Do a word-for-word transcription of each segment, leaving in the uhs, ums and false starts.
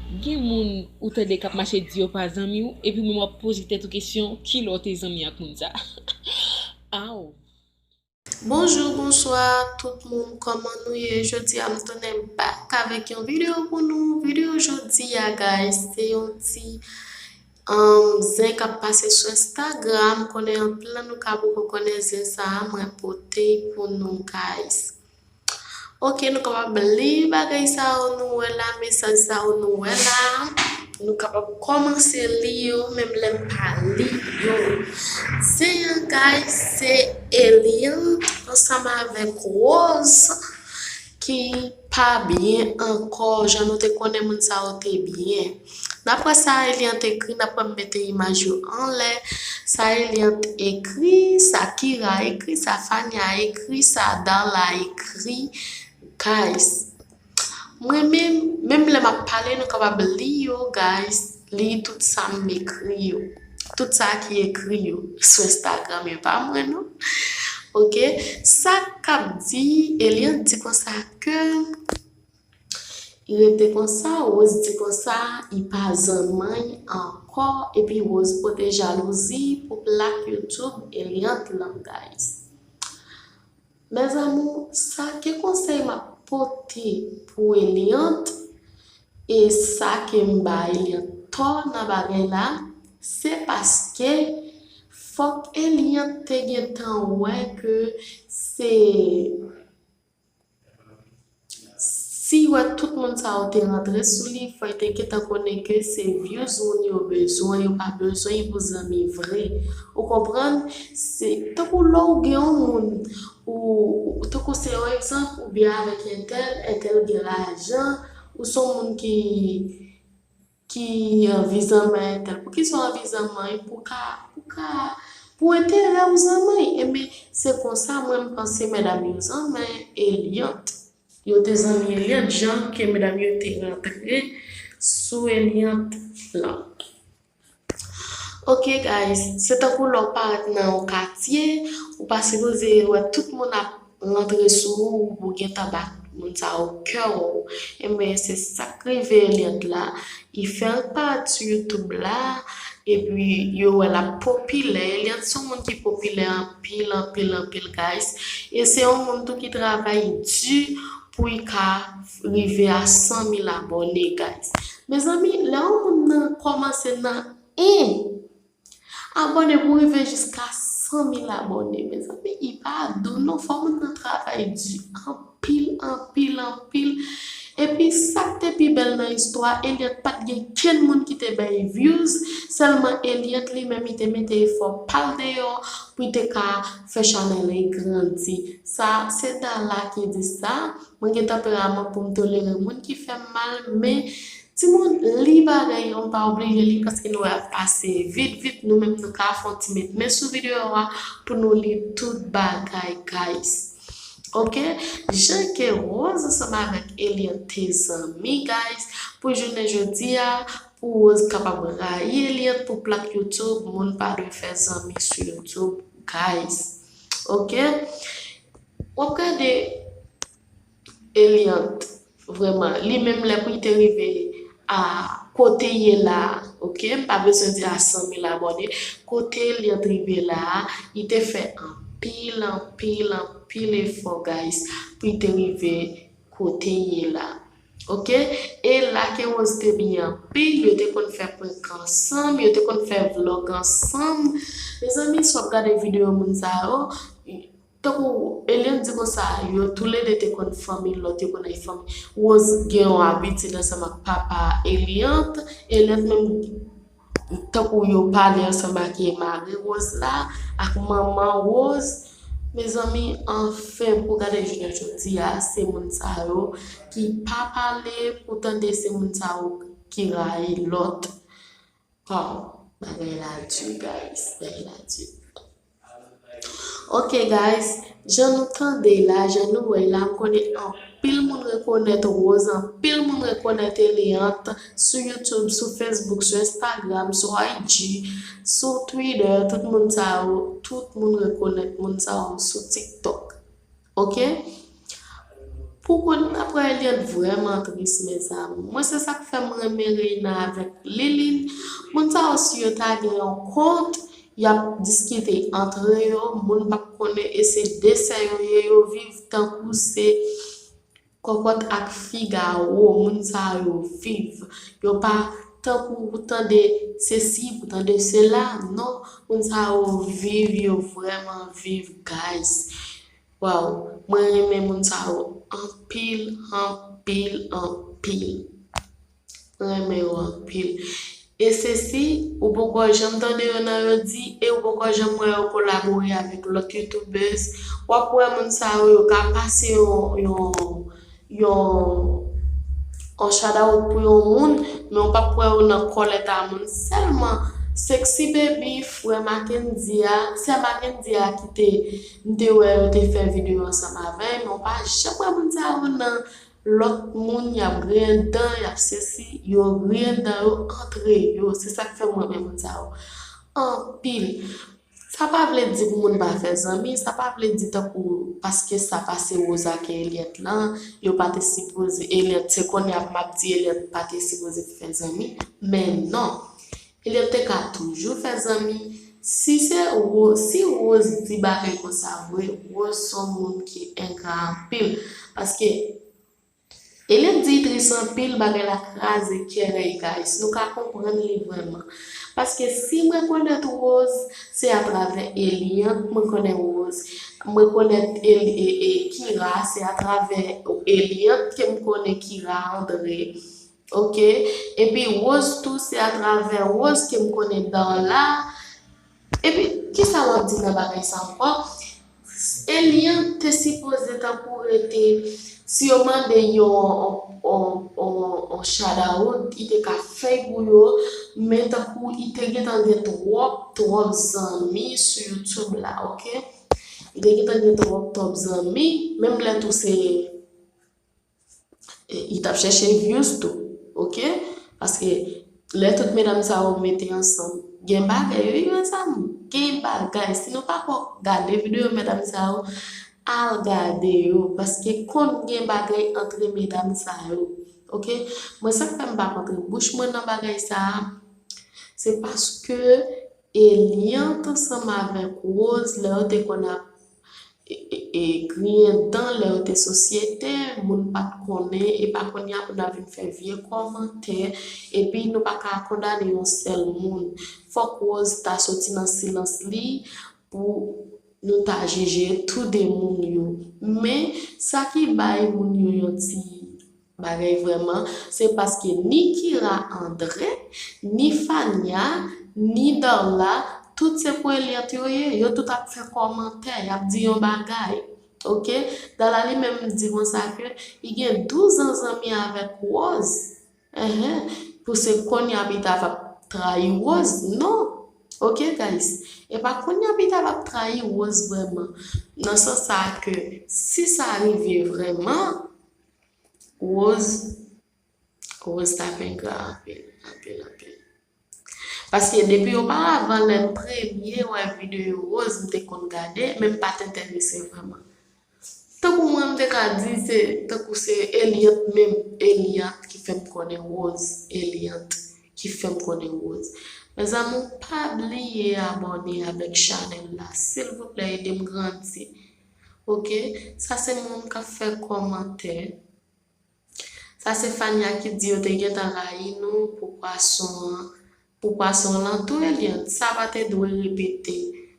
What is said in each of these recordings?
Gen moun ou tande k ap mache di yo pa zanmi w, epi menm w ap poze tèt ou kesyon, kilè w te zanmi ak moun sa? Aw! Bonjou, bonswa tout moun, kòman nou ye? Jodi a m tounen back avèk yon videyo pou nou. Videyo jodi a, guys, se yon ti um, zen k ap pase sou Instagram. Konnen anpil nan nou ka poko konnen zen sa a, mwen pote pou nou, guys. Ok, nou kapab li bagay sa yo nou wè la, mesaj sa yo nou wè la. Nou kapab kòmanse li yo, menm lè m pa li yo. Se yon guys, se Eliante ansanm avèk Rose ki pa byen ankò, jan nou te konnen moun sa yo te byen. N ap wè sa Eliante ekri, n ap wè m mete imaj yo anlè. Sa Eliante ekri, sa Kira ekri, sa Fania ekri, sa Darla ekri. Guys, mwen menm, menm lè m ap pale, nou kapab li yo, guys. Li tout sa m ekri yo. Tout sa ki ekri yo sou Instagram yo, pa mwen non. Ok, sa k ap di, Eliante di konsa ke li rete konsa, Rose di konsa, li pa zanmi ankò, epi Rose pote jalouzi pou plak YouTube Eliante lan, guys. Mes amours, sa ke konsèy m ap pote pou Eliante, e sa ke m ba Eliante tò nan bagay la, se paske fòk Eliante te gentan wè ke se si wè tout moun sa yo te rantre sou li, fò l te gentan konnen ke se views moun yo bezwen, yo pa bezwen pou zanmi vre. Ou konprann? Se tankou lè w gen yon moun, ou tankou se yon egzanp, ou byen avèk entèl, entèl gen lajan, ou se yon moun ki ki anvi zanmi entèl. Poukisa w anvi zanmi pou ka, pou ka, pou enterè w zanmi? Ebyen, se konsa mwen m panse medam yo zanmi Eliante. Yo te zanmi Eliante jan ke medam yo te rantre sou Eliante lan. Ok guys, se tankou lè w parèt nan yon katye, ou pa sipoze wè tout moun ap rantre sou ou, ou gentan bat moun sa yo kè w. Ebyen, se sa k rive Eliante la. Li fè yon parèt sou YouTube la, epi yo wè l ap popilè. Eliante se yon moun ki popilè anpil, anpil, anpil, guys. E se yon moun tou ki travay di pou li ka rive a san mil abòne, guys. Mezanmi, lè yon moun nan kòmanse nan en abòne pou rive jiska san mil abòne, mezanmi, li pa dou non, fò moun nan travay di anpil, anpil, anpil. Epi sa k te pi bèl nan istwa, Eliante pa t gen kenn moun ki te bay views, sèlman Eliante li menm li te mete efò pa l deyò pou l te ka fè chanèl li grandi. Sa, se Darla ki di sa. Mwen gen tanperaman pou m tolere moun ki fè m mal, men timoun, li bagay yo, pa oblije li paske nou wè ap pase vit vit, nou menm nou ka fè yon ti met men sou videyo a pou nou li tout bagay, guys. Ok, jan ke Rose ansanm avèk Eliante te zanmi, guys, pou jounen jodi a, pou Rose kapab rayi Eliante pou plak YouTube, moun pa dwe fè zanmi sou YouTube, guys. Ok, w ap gade Eliante, vrèman, li menm lè pou li te rive a kote l ye la, ok, m pa bezwen di a san mil abòne, kote Eliante rive la, li te fè anpil, anpil, anpil efò, guys, pou li te rive kote l ye la. Ok, e la ke Rose te byen anpil, yo te konn fè prank ansanm, yo te konn fè vlog ansanm. Mezanmi, si w ap gade videyo moun sa yo, tankou Eliante di konsa, yo toulede te konn fanmi, lòt yo konn ay fanmi. Rose gen yon abitid ansanm ak papa Eliante. Eliante menm, tankou yo pale ansanm ak mari Rose la, ak manman Rose. Mezanmi, anfen, pou gade jounen jodi a, se moun sa yo ki pa pale, pou tande se moun sa yo ki rayi lòt. Oh, bagay la di, guys, bagay la di. Ok, guys, jan nou tande la, jan nou wè la, m konnen anpil moun rekonèt Rose, anpil moun rekonèt Eliante sou YouTube, sou Facebook, sou Instagram, sou I G, sou Twitter, tout moun sa yo, tout moun rekonèt moun sa yo sou TikTok. Ok? Pou konn apre Eliante vrèman tris, mezanmi. Mwen, se sa k fè m renmen Reina avèk Liline. Moun sa yo, si yo ta gen yon kont, y ap diskite antre yo, moun p ap konnen, e se de sè yo ye, yo viv tankou se kòkòt ak figawo, moun sa yo viv. Yo pa tankou pou tande sesi, pou tande sela, non, moun sa yo viv, yo vrèman viv, guys. Waw, mwen renmen moun sa yo anpil, anpil, anpil. Mwen renmen yo anpil. E sesi, ou poko janm tande yo nan yo di, e ou poko janm wè yo kolabore avèk lòt youtubers. W ap wè moun sa yo, yo ka pase yon, yon, yon, yon shout out pou yon moun, men w p ap wè yo nan kòlèt a moun. Sèlman, Sexy Baby, frè Mackendy a, sè Mackendy a ki te, m te wè yo te fè videyo ansanm avè l, men w pa janm wè moun sa yo nan lòt moun, y ap griyen dan, y ap sesi, yo griyen dan yo antre yo. Se sa k fè m renmen moun sa yo anpil. Sa pa vle di pou moun pa fè zanmi, sa pa vle di tankou paske sa pase Rose ak Eliante lan, yo pa te sipoze, Eliante, se kounye a m ap di Eliante pa te sipoze fè zanmi, men non. Eliante te ka toujou fè zanmi. Si se Rose, si Rose di bagay konsa vre, Rose se yon moun ki engra anpil. Paske Eliante di tris anpil, bagay la kraze kè Rey, guys. Nou ka konprann li vrèman. Paske si m rekonèt Rose, se atravè Eliante mwen konnen Rose. M rekonèt Eli, e, e, Kira, se atravè Eliante ke m konnen Kira André. Ok? Epi Rose tou, se atravè Rose ke m konnen Darla. Epi, kisa w ap di nan bagay sa ankò? Eliante te sipoze tankou rete, si yo mande yon, yon, yon, yon shout out, li te ka fè l pou yo, men tankou li te gentan gen twòp, twòp zanmi sou YouTube la, ok? Li te gentan gen twòp, twòp zanmi, menm lè tou se e, li t ap chèche views tou, ok? Paske lè tout medam sa yo mete ansanm, gen bagay, wi, mezanmi, gen bagay. Si nou pa ko gade videyo medam sa yo, al gade yo, paske konn gen bagay antre medam sa yo, ok? Mwen, sa k fè m pa kontre bouch mwen nan bagay sa a, se paske Eliante ansanm avèk Rose, lè yo te konn ap e, e, e, griyen dan lè yo te sosyete, moun pa t konnen, e pa kounye a pou n ap vin fè vye kòmantè, epi nou pa ka kondane yon sèl moun. Fòk Rose ta soti nan silans li pou nou ta jije tou de moun yo. Men, sa ki bay moun yo yon ti bagay vrèman, se paske ni Kira André, ni Fania, ni Darla, tout se pou Eliante yo ye, yo tout ap fè kòmantè, y ap di yon bagay. Ok? Darla li menm di konsa ke li gen douz an zanmi avèk Rose. Enhen, pou se kounye a pita va trayi Rose? Non. Ok, guys? E pa kounye a pita va trayi Rose vrèman. Nan sans sa ke si sa rive vrèman, Rose, Rose t ap engra anpil, anpil, anpil. Paske depi oparavan, lè m premye wè videyo Rose, m te konn gade, men m pa t enterese vrèman. Tankou mwen, m te ka di se, tankou se Eliante menm, Eliante ki fè m konnen Rose, Eliante ki fè m konnen Rose. Mezanmi, pa bliye abòne avèk chanèl la. Silvouplè, ede m grandi. Ok? Sa se moun k ap fè kòmantè. Sa se Fania ki di yo te gentan rayi nou pou pwason an, pou pwason lan tou, Eliante. Sa pa te dwe repete.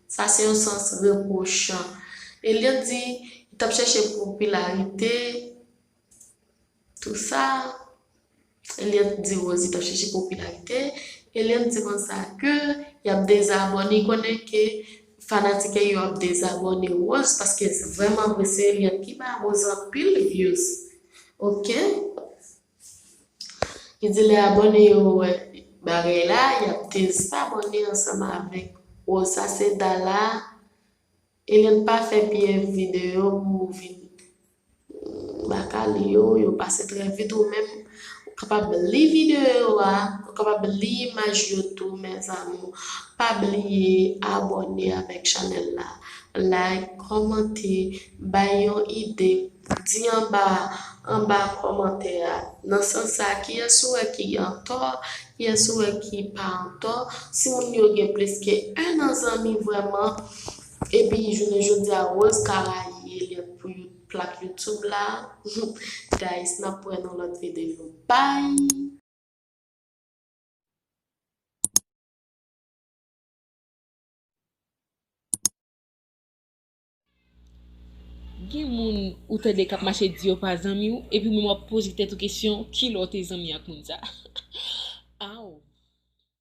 Sa se yon sans repwochan. Eliante di, li t ap chèche popilarite, tou sa. Eliante di Rose li t ap chèche popilarite. Eliante di konsa ke y ap dezabòne, li konnen ke fanatik yo ap dezabòne Rose, paske vrèman vre se Eliante ki bay Rose anpil views. Ok? Li di lè abòne yo wè bagay la, y ap dezabòne ansanm avèk Rose. Sa se Darla. Eliante pa fè pye videyo pou vin baka li yo, yo pase trè vit. Ou menm, ou kapab li videyo a, ou kapab li imaj yo tou, mes amours. Pa bliye abòne avèk chanèl la. Like, kòmante, bay yon ide, di anba, anba kòmantè a. Nan sans sa, kiyès ou wè ki antò, kiyès ou wè ki pa antò. Si moun yo gen plis ke en an zanmi vrèman, epi jounen jodi a Rose ka rayi elèv pou You-, plak YouTube la. Guys, n ap wè nan lòt videyo. Bye! Gen moun ou tande k ap mache di yo pa zanmi w, epi menm w ap poze tèt ou kesyon, kilè w te zanmi ak moun sa?